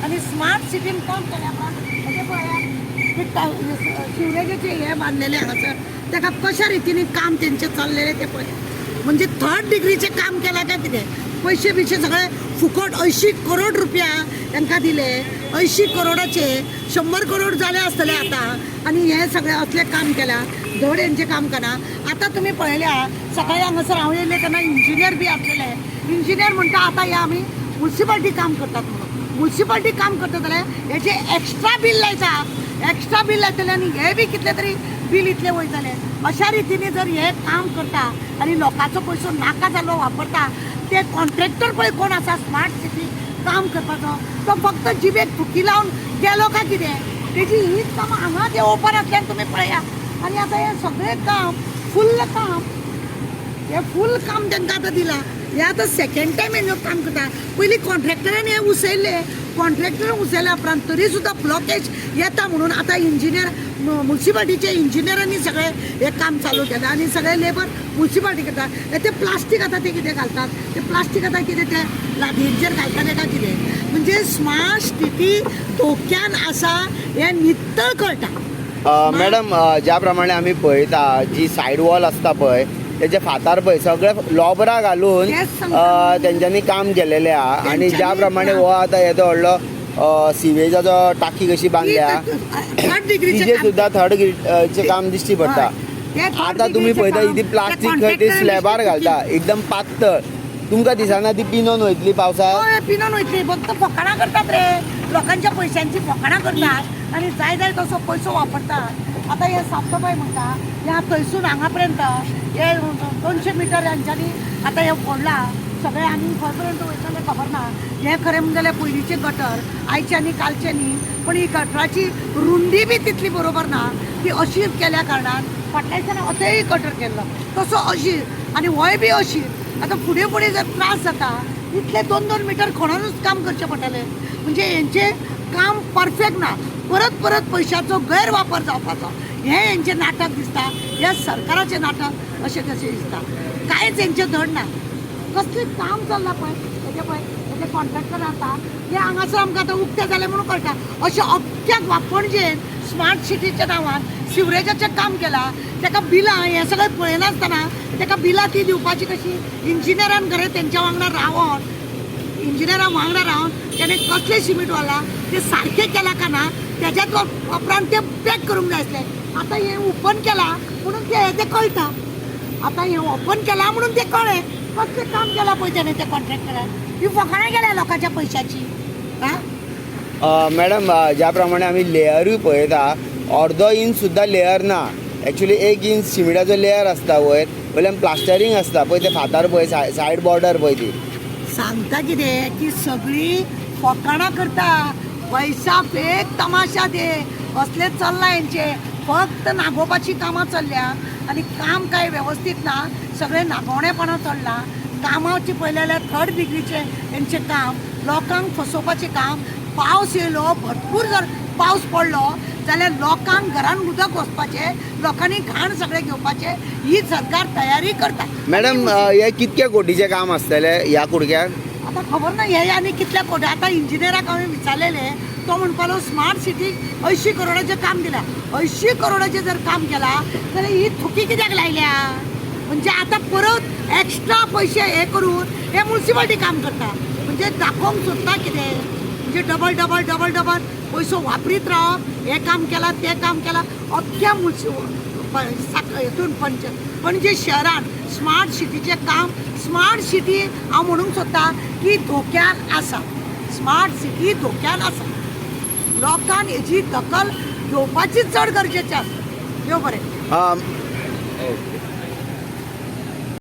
आनी स्मार्ट सिटीन काम केल्या उपरांत हेजें पळयात सिवरेजीचे हे बांदलेले हांगासर ताका कशा रितीन काम तेंचें चल्लेलें तें पळयात. म्हणजे थर्ड डिग्रीचें काम केलां काय कितें, पयशे बियशे सगळे फुकट. 80 करोड रुपया तांकां दिले, 80 करोडाचे 100 करोड जाले आसतले आतां. आनी हें सगळें असलें काम केलां, धड हेंचें काम करना. आतां तुमी पळयल्या, सकाळी हांगासर हांव येयलें तेन्ना इंजिनियर बी आसलेले. इंजिनियर म्हणटा, आतां हे आमी मुन्सिपाल्टी काम करतात म्हणून. मुन्सिपाल्टी काम करता जाल्यार हेजे एक्स्ट्रा बील लायता, एक्स्ट्रा बील लायतले आनी हे बी कितले तरी बील इतले वयतले. अशा रितीने जर हे काम करता आनी लोकांचो पयसो नाका जाल्लो वापरता, ते कॉन्ट्रॅक्टर पळय कोण आसा स्मार्ट सिटी काम करपाचो, तो फक्त जिबेक थुकी लावन गेलो काय कितें? तेजी हीच कामां हांगा ते ओपन आसल्यान तुमी पळया. आनी आतां हें सगळें काम, फुल्ल काम, हे फूल काम तांकां आतां दिलां. हे आतां सेकेंड टायम हें काम करता. पयलीं कॉन्ट्रॅक्टरान हें उसयल्लें. कॉन्ट्रॅक्टरान उसयल्या उपरांत तरी सुद्दां ब्लॉकेज येता म्हणून आतां इंजिनियर, मुन्सिपाल्टीचे इंजिनियरांनी सगळें हें काम चालू केलें आनी सगळें लेबर मुन्सिपाल्टी करता. हे ते प्लास्टीक आतां ते कितें घालतात, ते प्लास्टीक आतां कितें ते लादयेचेर घालतात काय कितें. म्हणजे स्मार्ट सिटी धोक्यान आसा हें नित्तळ कळटा. मॅडम, ज्या प्रमाणे आमी पळयता, जी सायड वॉल आसता पळय, तेच्या फातार पळय सगळे लोबरां घालून तेच सांगता. तेंच्यांनी काम केलेलें आहा. आनी ज्या तेंच्यांनी प्रमाणे हो आतां येदो व्हडलो सिवेजाचो टाकी कशी बांदल्या, थर्ड डिग्रीचें तिजेर सुद्दां थर्ड चे काम दिश्टी पडटा. आतां तुमी पळयता, ही प्लास्टीक खंय ती स्लॅबार घालता एकदम पातळ. तुमकां दिसना ती पिनोन वयतली पावसाक? हय, पिनोन वयतली. फक्त फकाणां करतात रे, लोकांच्या पयशांची फकाणां करतात आनी जाय जाय तसो पयसो वापरतात. आतां हे साफसफाय म्हणटा, ह्या थंयसून हांगा पर्यंत हे 200 मिटर यांच्यानी आतां हें फोडलां सगळें आनी खंय पर्यंत वयतलें खबर ना. हें खरें म्हणलें जाल्यार पयलींचें गटर, आयचें आनी कालचें न्ही. पण ही गटराची रुंदी बी तितली बरोबर ना. ती अशी केल्या कारणान फाटल्या दिसांनी अथंय गटर केल्लो तसो अशी आनी होय बी अशी. आतां फुडें फुडें जर त्रास जाता, इतले दोन दोन मिटर खणोनूच काम करचें पडटलें. म्हणजे हेंचें काम परफेक्ट ना, परत परत पयशाचो गैरवापर जावपाचो हें हेंचें नाटक दिसता. ह्या सरकाराचें नाटक अशें कशें दिसता. कांयच हेंचें धड ना. कसलें काम चल्लां पळय हेजें, पळय हेजे कॉन्ट्रॅक्टर आसा हे हांगासर आमकां आतां उक्तें जालें म्हणून कळटा. अशें अख्ख्या पणजेन स्मार्ट सिटीच्या नांवान सिवरेजाचें काम केलां. ताका बिलां हें सगळें पळयनासतना ताका बिलां ती दिवपाची कशी, इंजिनियरान खरें तेंच्या वांगडा रावोन, इंजिनियरा वांगडा रावन तेणें कसलें सिमीट वाला तें सारकें केलां काय ना, तेज्यात उपरांत तें पॅक करूंक जाय आसलें. आतां हें ओपन केलां म्हणून तें तें कळटा. आतां हें ओपन केलां म्हणून तें कळ्ळें कसलें काम केलां पळय तेणें त्या कॉन्ट्रॅक्टरान. ही फकाणां केल्या लोकांच्या पयशाची. आं. मॅडम, ज्या प्रमाणे आमी लेयरूय पळयता, अर्दो इंच सुद्दां लेयर ना. एक्चुली 1 इंच शिमिटाचो लेयर आसता वयर, वयल्यान प्लास्टरींग आसता. पळय ते फातर पळय, सायड बॉर्डर पळय ती. सांगता कितें की सगळीं फकाणां करता. पैसा फेक तमाशा दे असलें चल्लां हेंचें. फक्त नागोवपाची कामां चल्ल्या आनी काम कांय वेवस्थीत ना. सगळें नागोवणेपणां चल्लां. कामाची पळयलें जाल्यार थर्ड डिग्रीचें हेंचें काम, लोकांक फसोवपाचें काम. पावस येयलो भरपूर, जर पावस पडलो जाल्यार लोकांक घरान उदक वचपाचें, लोकांनी घाण सगळें घेवपाचें, ही सरकार तयारी करता. मॅडम, हे कितक्या कोटीचें काम आसतलें ह्या कुडक्याक? आतां खबर ना हे आनी कितल्या कोटी. आतां इंजिनियराक हांवें विचारलेलें, तो म्हणपालो स्मार्ट सिटीक 80 करोडाचें काम दिलां. 80 करोडाचें जर काम केलां जाल्यार ही थुकी कित्याक लायल्या? म्हणजे आतां परत एक्स्ट्रा पयशे हे करून हे मुन्सिपाल्टी काम करता. म्हणजे दाखोवंक सोदता कितें? म्हणजे डबल डबल डबल डबल पयसो वापरीत रावप. हें काम केलां, तें काम केलां, अख्ख्या मुन्सि हेतून पणजे शहरान स्मार्ट सिटीचें काम. स्मार्ट सिटी हांव म्हणूंक सोदता की धोक्यान आसा. स्मार्ट सिटी धोक्यान आसा. लोकांक हेजी दखल घेवपाची चड गरजेचें आसा. देव बरें. ओके.